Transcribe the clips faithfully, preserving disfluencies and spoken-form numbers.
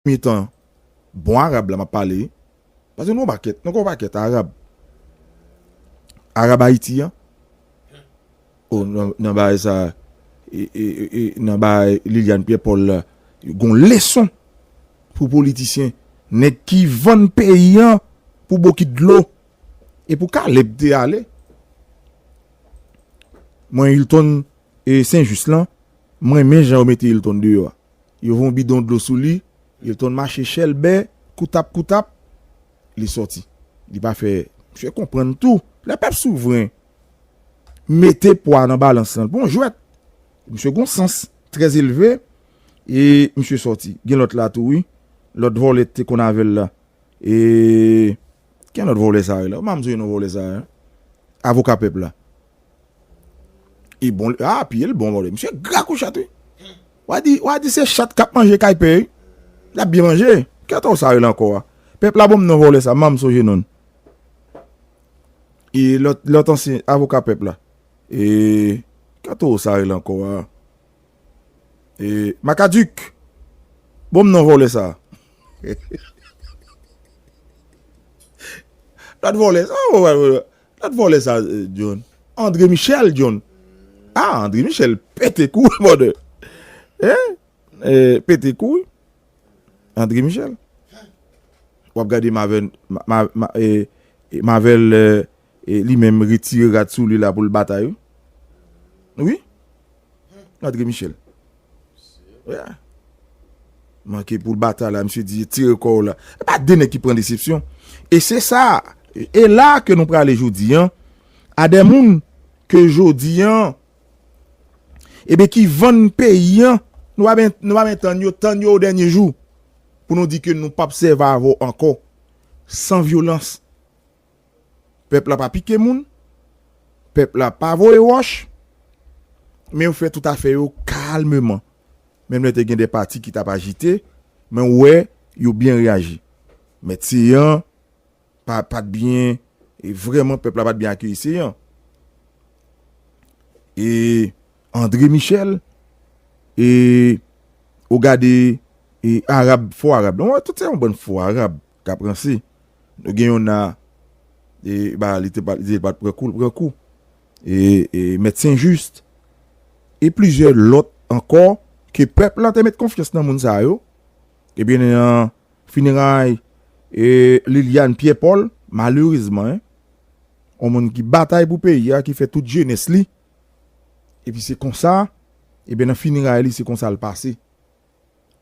mitan bon Arab la m ap pale, paske nou pakèt, nou gon pakèt Arab. Arab Ayiti an, o, nan, nan bagay sa, e, e, e, e, nan bagay Liliane Pierre Paul la, gon leson pou politisyen, nèg ki vann peyi an pou bokit dlo, e pou Caleb te ale. Mwen, Hilton e Sen Jis lan, mwen renmen jan yo mete Hilton deyò a. Yo voye yon bidon dlo sou li, Hilton mache chèlbè, koutap koutap, li sòti. Li pa fè, misye konprann tou. Lè pèp souvren mete pwa nan balans lan, l pa yon jwèt. Misye gon sans trè elve, e misye sòti. Gen lòt la tou, wi. Lòt vòlè te konn avè l la. E, ki lòt vòlè sa yo la? Ou pa m sonje non vòlè sa yo. Avoka pèp la. E bon, a, pye l bon, vòlè. Misye gra kou chat, wi. W a di, w a di se chat k ap manje kay pè, wi. L ap byen manje. Ki ato sa rele ankò a? Pèp la ban m non vòlè sa, m pa m sonje non l. E lòt, lòt ansyen avoka pèp la. E, ki ato sa rele ankò a? E, Makadik. Ban m non vòlè sa. Lòt vòlè sa, oh, oh, oh. Lòt vòlè sa, eh, John. André Michel, John. Ah, André Michel, pete kou, brother. Hein? Eh, pete kou, wi. André Michel. W ap gade Marvel, ma, ma, ma, eh, eh, Marvel, eh, eh, li menm retire rad sou li la pou l batay, wi. Wi. André Michel. Yeah. Manke pou l batay la, misye di, tire kò w la. E pa de nèg ki pran desepsyon. E se sa, e la ke nou prale jodi an, a de moun ke jodi an, ebe ki vann peyi an, nou pa ben, nou pa ben tann yo, tann yo o dènye jou. Pou nou di ke nou p ap sèvi avè w ankò. San vyolans. Pèp la pa pike moun. Pèp la pa voye wòch. Men yo fè tout afè yo kalmeman. Menm lè te gen de pati ki t ap ajite, men w wè yo byen reyaji. Mèt Seyan pa, pa t byen, e vrèman pèp la pa t byen akeyi Seyan. E André Michel, e ou gade, e Arab, fo Arab. Donk, tout se yon bann fo Arab k ap ranse. Nou gen youn la, e, ba, li te pa, li te pa t pran kou, l pran kou. E, e Mèt Sen Jis, e plizyè lòt ankò, ke pèp la te met konfyans nan moun sa yo. Ebyen, nan fineray, e, Liliane Pierre Paul, malerezman, en, yon moun ki batay pou peyi a, ki fè tout jenès li, epi se konsa, ebyen, nan fineray li, se konsa l pase.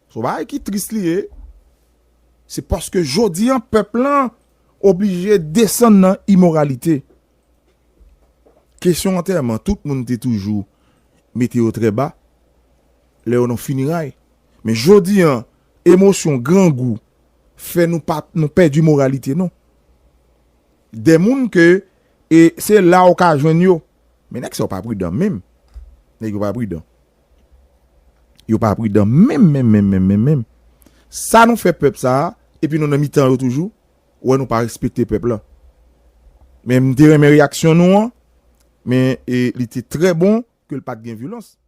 Se yon bagay ki tris li ye. Se paske jodi an, pèp lan oblije desann nan imoralite. Kesyon antèman, tout moun te toujou mete yo trè ba lè yo nan fineray. Men jodi an, emosyon, grangou fè nou pa, nou pèdi moralite nou. De moun ke, e se la ou ka jwenn yo. Men nèg sa yo pa pridan menm. Nèg yo pa pridan. Yo pa pridan menm, menm, menm, menm, menm, menm. Sa nou fè pèp sa a, epi nou nan mitan yo toujou, ou wè nou pa respekte pèp la. Men m te renmen reyaksyon nou an, men, e, li te trè bon ke l pa t gen vyolans.